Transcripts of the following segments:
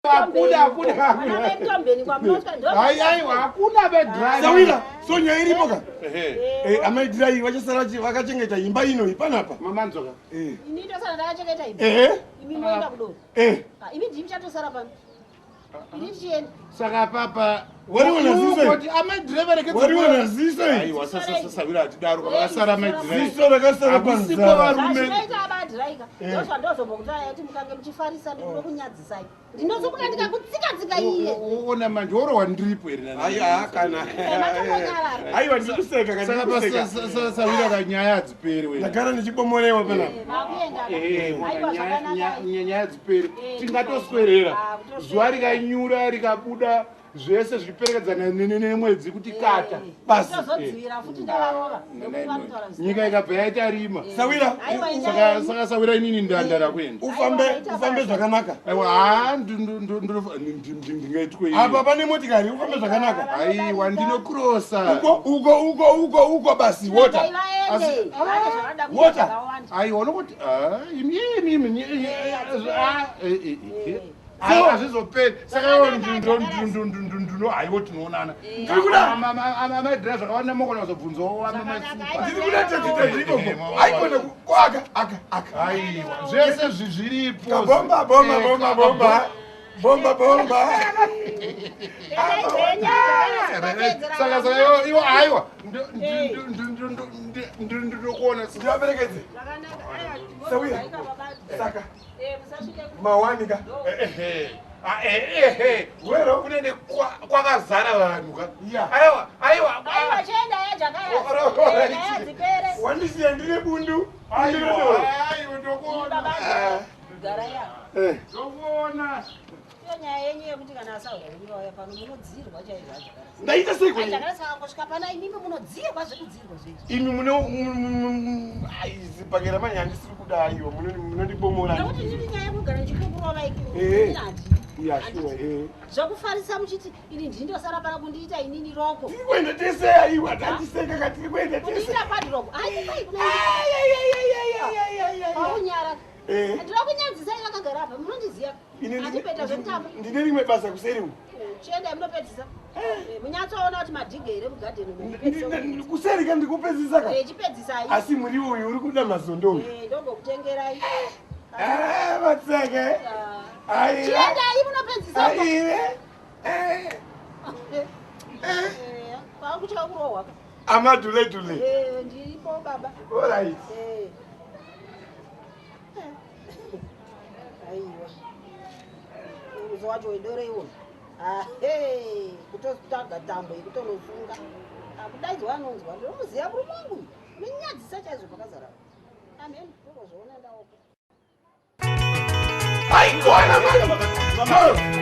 Hakuna, hakuna, hakuna. Vana vemutombeni kwamunosvika ndo Hai, aiwa, hakuna vedriver. Sawira, so nyaya iripo ka? Ehe. Eh, amai Dhirai vachasara vakachengeta imba ino panapa. Mamanzoka. Eh. Ini ndosara ndakachengeta imba. Ehe. Imi moenda kudoro. Eh. Ah, imi ndimi chatosara pano. Ini ndichienda. Saka papa Wariona ziso. Kuti amai driver rekedza. Wariona ziso. Aiwa, sasa sawira hatidaro vakasara amai driver. Ziso rakasara Hakusipo panzara. varume. Zvazvinoita abadhiraika. Ndozvandozombokutai kuti mukange muchifarisa ndinokunyadzisai. Ndinozomuka ndikakutsika-tsika iye. Ona manje worohwa ndiripo here nana? Aiwa, kana. Matongonyarara. Aiwa, ndiri kuseka kana Saka ndiri kuseka. pasawira kanyaya hadziperi wena. Ndagara ndichibomorewa panapa. Makuenda. Eh, Aiwa zvakanaka. nyaya dziperi Eh, tingatoswerera Ah, kutoswerera. zuva rikanyura rikabuda zvese zvichiperekedzana nemwedzi kuti kata Basi. Tozodzivira futi ndavarova. Nekuti vanotaura zvisina. Nyika ikabva yaita rima. Sawira, Aiwa, endai. Saka sawira inini ndandara kuenda. Ufambe, ufambe zvakanaka. Aiwa, haa, ndingaitwe Apa pane motikari, ufambe zvakanaka. Aiwa, ndinokurosa. Uko, uko, uko, uko, uko basi, water. Dai vaende. Vane zvavanoda kuita Water. zvakawanda. Aiwa, unokuti imi imi imi hazvizoperi. Saka iwo ndino haiwo tinoonana. Amaidhira zvakawanda mokona kuzobvunzawo. Ndiri kuda tete ikoko. Aikona aka aka aka. Aiwa, zvese zviripo. Kabomba, bomba, bomba, bomba. Bomba, bomba. Endai zvenyu, zvakatedzera Saka saka iwo iwo aiwa ndinokuona. Ndivaperekedze. Zvakanaka. Aiwa, Sawira. mozogaika baba. Saka Eh, musasvike ku- mawanika. Wero kunenge kwakazara vanhu ka. Yeah. Aiwa, aiwa. Aiwa, chienda yajakaya. Alright. Nyaya dzipere. Wandisiya ndine bundu. Aiwa, aiwa, ndokuona. Baba, garai apa. Eh. Ndokuona. Iyo nyaya yenyu yekuti kana asaura venyu vauya pano munodzirwa chaizvo ajakara. Ndaita sei kwenyu? Ajakara saka angosvika pana imimi munodzirwa zvekudzirwa zvezvi. Imi mune zibhakera manje handisiri kuda aiwa munondibomora. Nekuti ndiri nyaya yekugara ndichikukurova Eh. inandi. Yeah, sure. Eh. Zvekufarisa muchiti ini ndindosara pana kundiita inini roko. Tiri kuenda tese aiwa tatiseka ka tiri kuenda tese. Kundiita padiroko. Ai ai kuna. Paunyara. Eh. Ndinoda kunyadzisai vakagara apa munondiziva. Ini Handipeta zvekutamba. Ndine rimwe basa kuseri uku. Chiendai munopedzisa. Eh, munyatsoona kuti madhige here mugadheni umu. Kuseri ka ndikupedzisa ka. Eh, chipedzisai. Asi muriwo uyu uri kuda mazondo uyu. Eh, ndombokutengerai. Eh, matseke. Ah. Aiwa. Chiendai munopedzisa. uko. Aiwe. Eh. Eh, kwakutya kurohwa. Amadule dule. Eh, ndiripo baba. All right. Eh. Aiwa. Uzo wacho wedore iwo. Ahe, kutotaga tambo yekutonosunga. Akudaidzwa anonzwa. Ndinomuziva murume wangu uyu. Unonyadzisa chaizvo pakazara. Amen. Ndozviona ndaoko. Aikona mani.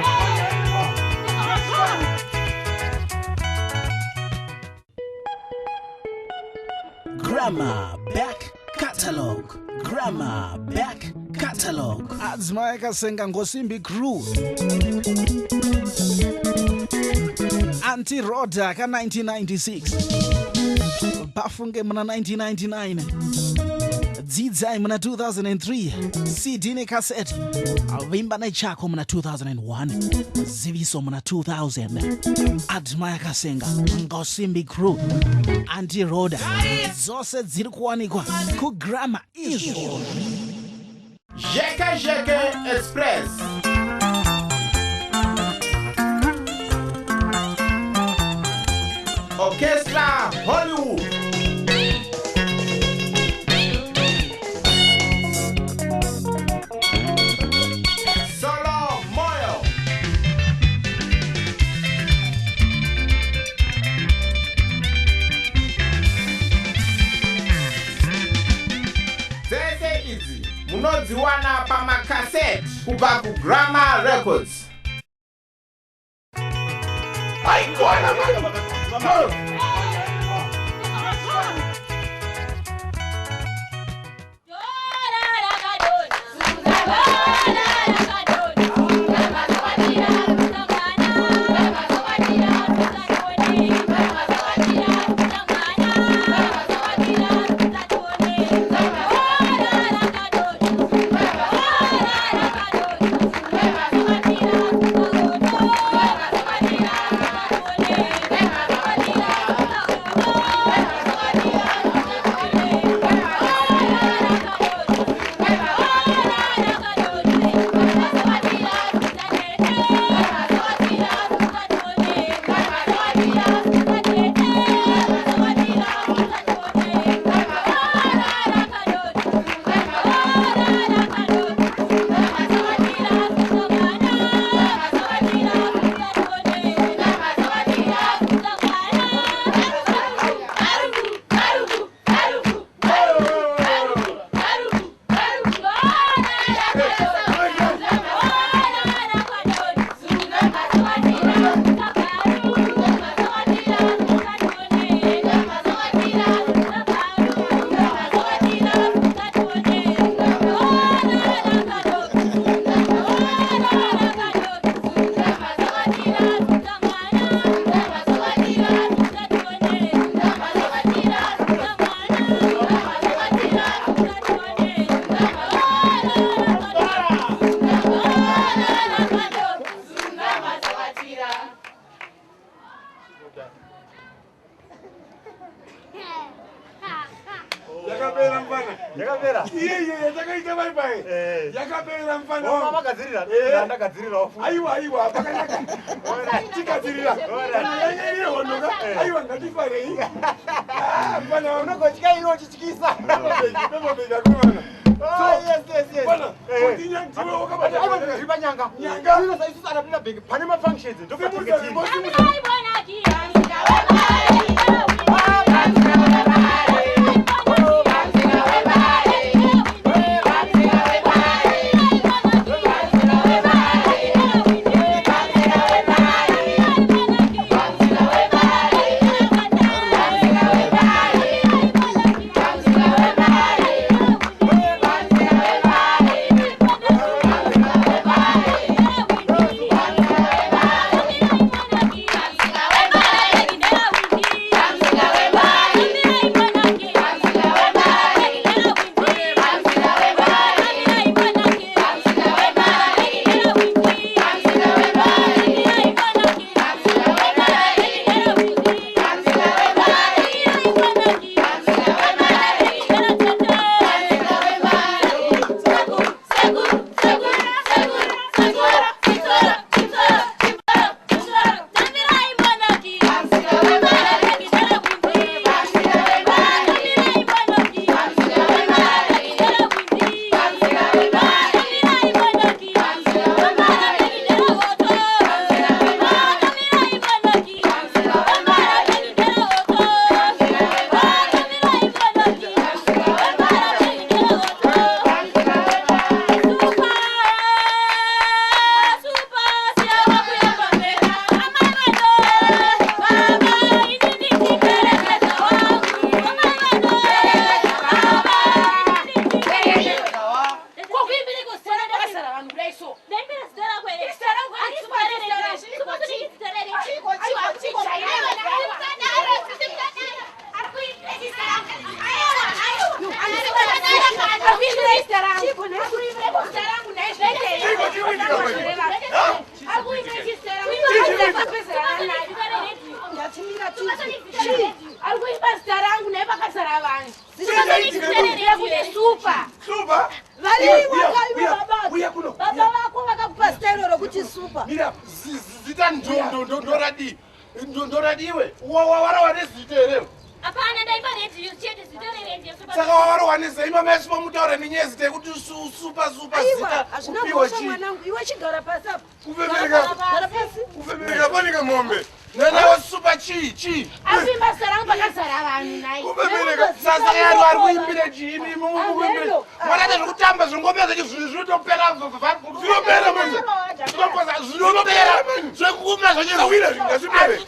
Grammar Back Catalog. Grammar Back Catalog. Adzimai akasenga Ngosimbi Crew. Anti Roda ka 1996. Bafunge muna 1999. Dzidzai muna 2003. CD necassette. Vimba nechako muna 2001. Ziviso muna 2000. Adzimai akasenga Ngosimbi Crew. Anti Roda. Dzose dziri kuwanikwa kuGramma izvo. Jeke Jeke Express. Orchestra Hollywood. Solo Moyo. Dzese idzi munodziwana pamakaseti kubva kuGramma Records. Aikona mani. Thank you. Yakapera mfana. Yakapera. Iye iye yatakaita bai bai. Eh. Yakapera mfana. Oh, makagadzirira? Eh. Ndagadzirirawo futi. Aiwa aiwa pakanaka. Tigadzirira. Kana yanga iri hondo ka. Aiwa ngatifarei. Ah mfana wangu. Unogotya iwe uchityisa. Pepa bega kumana. Oh, yes, yes, yes. Mfana, Eh. kuti ndiwe wakabata. Aiwa, ndiri panyanga. Nyanga. Ino saisusu anapinda bhegi pane mafunctions Simuza, ndopatingetiri. simuza. Ari kuimba zita rangu naye pakazara vanhu kuti supa Supa. Varivo Uya, kaivo uya, baba. Uya kuno. Baba vako vakakupa zita iro rokuti supa. Mira. Zita ndoradi. Ndoradiwe. Warawa nezita here? Hapana, ndaimba redhiyo chete, zita reredhiyo. Saka warawa nezita ima mesu pamutaura nenyaya zita yekuti supa supa Aiwa, zita hazvina kupiwa mhosva chii? mwanangu. Iwe chigara pasi apa. Kufemereka. Gara pasi. Kufemereka panika mombe. Nanawo supa chii chii? Ari kuimba zita rangu pakazara vanhu naye. Kufemereka. Sasa yari vari kuimbira chii? Imi mukuimbira. Ameno. Mwana zvekutamba zvingombe zvacho zvinotopera Zvinopera manje. Zvinopera zvekuma zvacho Sawira ngazvipere.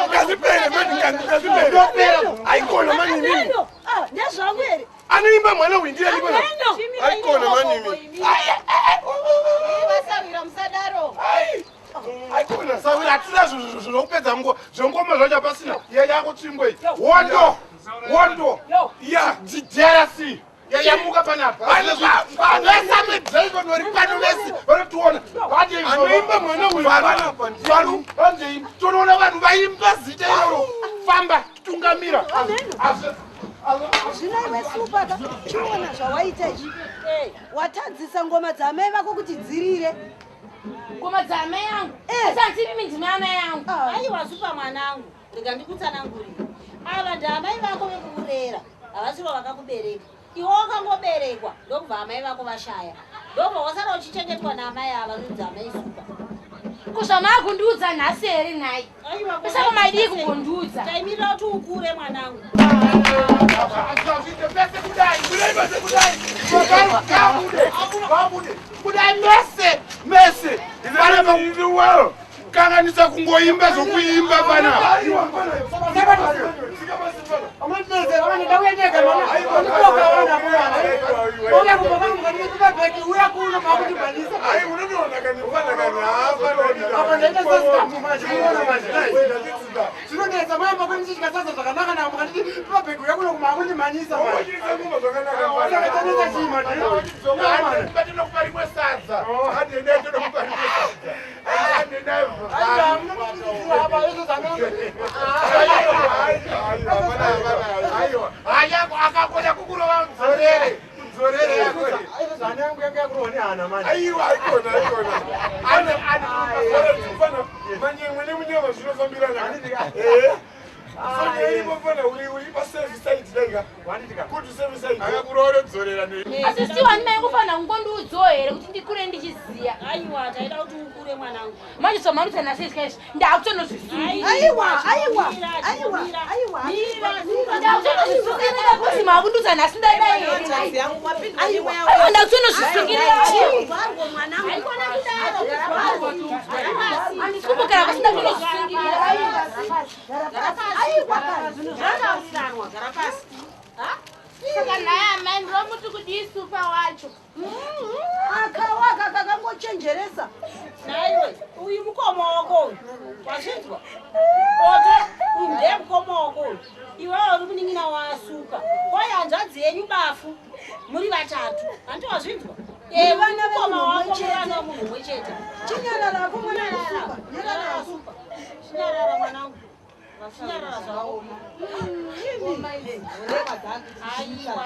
Ngazvipere manje ngazvipere. Zvinopera. Aikona mani mimi. Ameno. Ah, ndezvangu here. Anoimba mwana uyu ndiye aikona. Ameno. Aikona mani mimi. Vasawira musadaro. Ai. Aikona. Sawira hatina zvinokupedza nguva zvengoma zvacho pasina yako tsvimbo iyi hondo hondo Ya. DRC yamuka panapa vesamedzaivonori pano vese vanotiona Anoimba mwana uyu panapa ndiani? vanhu vanzei tonoona vanhu vaimba zita iroro famba tungamira Ameno. Zvino iwe Supa ka, chiona zvawaita izvi. Watadzisa ngoma dzaamai vako kuti dzirire. Ngoma dzaamai yangu? Eh. Asi handiti ndimi amai yangu. Aiwa Supa mwanangu, rega ndikutsanangurire. Ava ndaamai vako vekukurera, havasivo vakakubereka. Iwe wakangoberekwa ndokubva amai vako vashaya. Ndobva wasara uchichengetwa naamai ava vanonzi amai Supa. Ko zvamaakundiudza nhasi here nhai? Aiwa, Saka maidii kumbondiudza? Taimirira kuti ukure mwanangu. Hazviite mese kudai, budai mese kudai. Ngabude, ngabude. Budai mese, mese. Panapa kanganisa kungoimba zvokuimba panapa. Zvinonetsa mai pako ndichidya sadza zvakanaka nako mukanditi pabhegi uya kuno kumakundimhanyisa. Saka chanetsa chii manje? Patinokupa rimwe sadza. Handendai tonokupa rimwe sadza. Handendai. Akakona kukurova mudzorere. Mudzorere yako. Hana yangu yanga yakurohwa nehana manje. Aiwa, aikona, aikona. Manyemwe nemunyama zvinofambirana. So iripo fana uri uri pa service side danga. Good service side. Akakurova unodzorera nei. Asi siwani mai kufanira kungondiudzawo here kuti ndikure ndichiziya? Aiwa, taida kuti ukure mwanangu. Manje zvamaudza nhasi izvi kaizvi, ndakutonozvisungirira. Aiwa, aiwa, aiwa, aiwa. Ndakutonozvisungirira kuti makundiudza nhasi ndadai here nhai? Aiwa, ndakutonozvisungirira. Varwo mwanangu. Haikona kudaro, gara pasi. Gara pasi. Handisi kumbogara pasi, ndakutonozvisungirira. Gara pasi. Aiwa. Zvinhu zvakawiranwa, gara pasi. Saka nhai amai, ndinomuti kudii Supa wacho? Akawaka kakangochenjeresa. Naiwe, uyu mukoma wako uyu. Wazvinzwa? Oto, uyu ndiye mukoma wako uyu. Iwewe uri munin'ina waSupa. Kwai hanzvadzi yenyu bafu. Muri vatatu. Hanti wazvinzwa? Eh, Muri vana mukoma vemunhu wako mumwe muri chete. vana vemunhu mumwe chete. Chinyararako mwanangu Chinyarara. Supa. Nyarara Supa. Chinyarara mwanangu. Chinyarara zvako. Aiwa.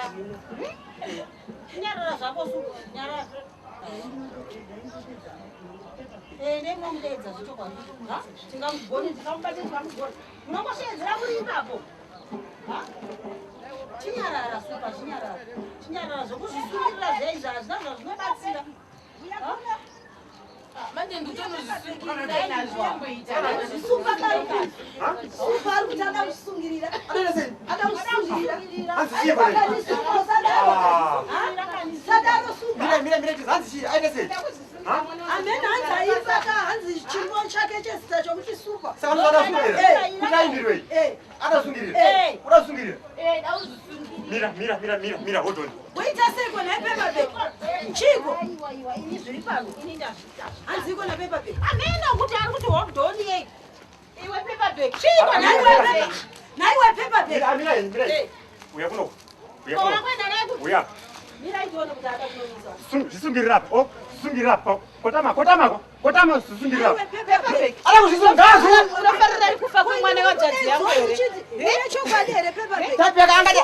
Chinyarara zvako Supa. Nyarara. Eh, nemunomudeedza zvechokwadi. Ha? Tingamugoni, tingamubate, tingamugoni. Munongosheedzera muri ipapo. Ha? Chinyarara Supa, chinyarara. Chinyarara zvokuzvisungirira zveizvi hazvina zvazvinobatsira. Ha? Manje ndikutonozvisungirira nazvomboita. Supa kari Supa ari kuti ada kusungirira. Ada kusungirira. Hanzi Aiwa chii kani Supa usadaro. Sadaro Supa. Mira, mira, mira, hanzi chii? Aita sei? Amene hanzi aimba ka hanzi chimbo chake chezita chokuti Supa. Saka anoda kusungirira? Eh. Kuti aimbirwei? Eh. Adasungirira? Eh. Udasungirira? Eh, ndauzvisungirira. Mira, mira, mira, mira, mira, hold on. Waita seiko nhai paper bag? Chiko? Aiwa, aiwa, ini zviri pano, ini ndazvita. Hanzi iko na paper bag. Amene kuti ari kuti hold on yei. Iwe paper bag. Chiko Nhai nhai we paper. Nhai we paper bag. Mira, mira, mira. Uya kuno. Uya kuno. Wakwenda naye kuti Uya. mira itione kuti ada kunomisa. Zvisungirira apa. Oh, zvisungirira apa. Kotama, kotama, kotama, zvisungirira apa. Paper bag. Ada kuzvisunga ngazu. Unofarira kufa kwemwana wanzvadzi yangu here? Ine chokwadi here paper bag? Tapeka angati.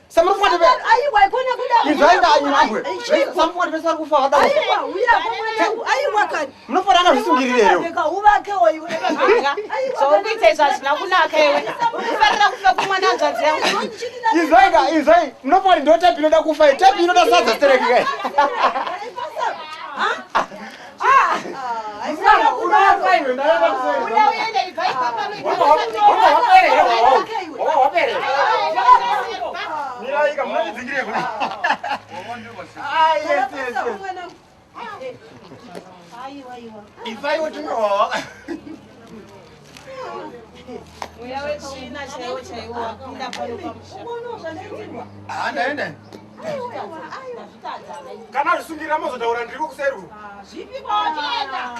Samurufuka tepe. Aiwa ikona kuda. Izvaenda anyangwe. Chiko? Samurufuka tepe sari kufa kada. Aiwa uyako mwanangu. Aiwa kani. Munofanira angazvisungirire here? Beka uvakewo iwe. Zvauri kuita izvi hazvina kunaka iwe. Unofarira kufa kwemwana wanzvadzi yangu. Izvaika, izvai. Munofanira ndo type inoda kufa. iyi. Type inoda sadza stereki kai. Mwana unofa iwe ndaenda kuseri. Uda uende ibva ibva pano Miraika munondidzingirei kuna. Ah, yes, yes, yes. Aiwa, aiwa. Ifaiwo tingowa. Mweya wetsvina chaiwo chaiwo wapinda pano pamusha. Unoona zvandaitirwa. Ah, ndaenda. Ndazvitadza. Kana zvisungirira mozotaura ndiri kuseri uku. Zvipi kwaotienda?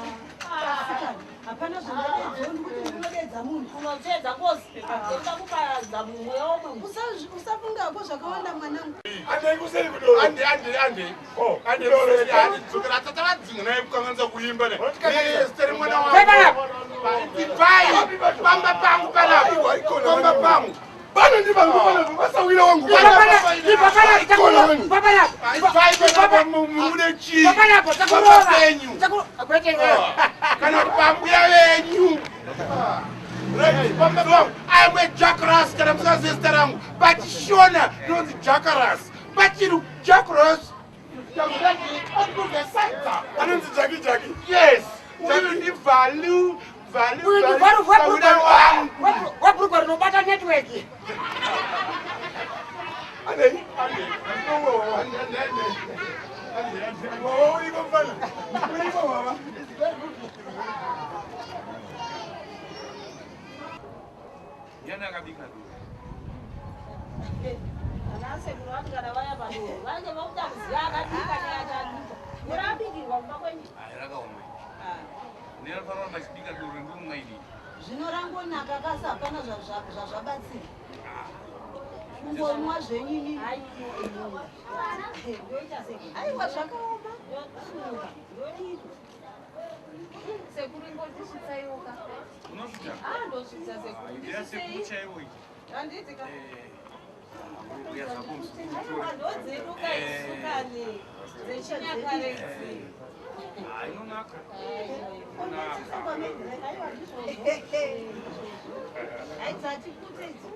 Hapana zvandadedza ndikuti ndinodedza munhu. Unotedza ngozi. Enda kuparadza mumwe womwe. Usafungako zvakawanda mwanangu. Andei kuseri kudoro. Ande, ande, ande. Oh, Ande kuseri, ande dzokera. Tata vadzinga naye kukanganisa kuimba ne. Eh, sitere mwana wangu. Pepa! Ipai, pamba pangu panapa. Pamba pangu. Pano ndi vangu pano vasawira wangu. Mude chii? Penyu. Kana kuti pambuya venyu. I'm a jackass kana musingazive zita rangu. Pachishona ndinonzi jackass. Pachiri jackass. Anonzi Jackie Jackie. Yes. Uyu ndi value Uyu ndi value webhurugwa rinobata network. Anei? Wawa uriko mfana. Uriko wawa. Ndiani akabika doro? Ana sekuru vati kana vaya padoro vanenge vakuda kuziva akabika neachabika. Murabikirwa kumba kwenyu. Hayi rakaoma. Ndinofanira kuramba chibika doro ndomwa ini. Zvino rangonaka kasi hapana zvazvabatsira. Kungonwa zvenyu inini. Aiwa zvakaoma. Sekuru ingondisvitsaiwo ka. Unosvitsa? Ah, ndosvitsa sekuru. Ndira sekuru chaiwo iyi. Handiti ka. Uya zvako muzukuru. Aiwa ndodzedu ka isu kani. Dzechinyakare idzi. Ah, inonaka. Aidzati kute idzi.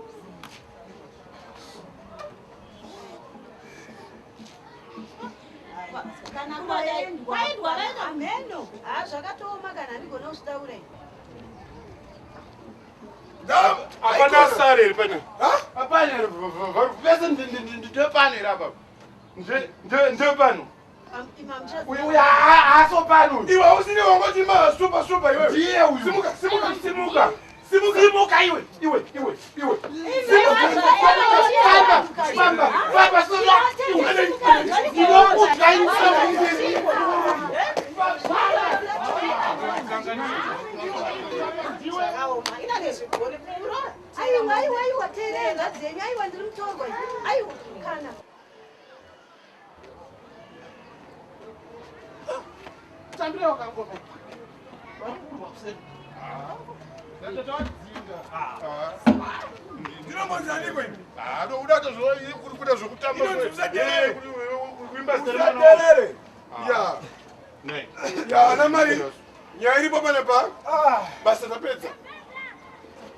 Kana kwaendwa Kwaendwa vaenda. Hameno. Ha, zvakatooma kana handigona kuzvitaura ini. Hapana sare iri pano. Hapana vese ndepano iri apa. Ndepano. Uyu uyu haaso pano. Iwe usiri wangoti ma super super iwe. Ndiye uyu. Simuka simuka simuka. Simuka. Simuka iwe iwe iwe iwe. Simuka. Famba famba famba simuka. Ndinokudya iwe. Aiwa aiwa aiwa, teerei hanzvadzi yenyu. Aiwa, ndiri mutorwa ini. Aiwa kana. Tambire wakangoma. Vakurwa kuseri. Ndinombozaniko ini? Uda kuda zvokutamba. Inonzi usaterere. Kuimba zita remwana wangu. Usaterere. Ya. Ya ana mai. Nyaya iripo panapa. Basa tapedza.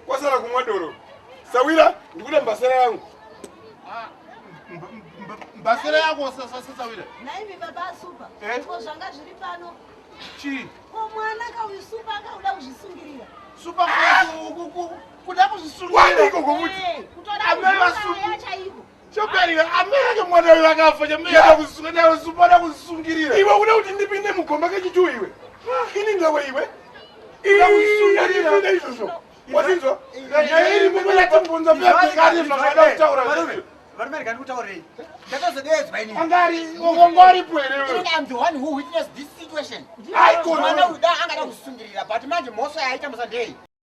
Kwasara kumwa doro. Sawira, ndikuda mbasera yangu. Mbasera yako sasawira. Naimi baba Supa. Eh? Ko zvanga zviri pano. Chii? Ko mwana kauyu Supa akauda kuzvisungirira. Supa kuda kuzvisungirira. Waniko komuti. Kutoda Amai kuzviuraya chaiko. Choperika amai ake mwana uyu akafa chamai kusunga Supa da kuzvisungirira. Iwe uda kuti ndipinde mugomba kechitu iwe. Ini ndawe iwe. Uda kuzvisungirira. Ine izvozvo. Wazinzwa? Nyaya iripo yatibvunza pekare zvakada kutaura. Varume, rega ndikutaurei. Ndakazodedzwa ini. Angari wangoripo here iwe? Inini I'm the one who witnessed this situation. Haikona. Mwana uyu da angada kusungirira, but manje mhosva yaaita mhosva ndei?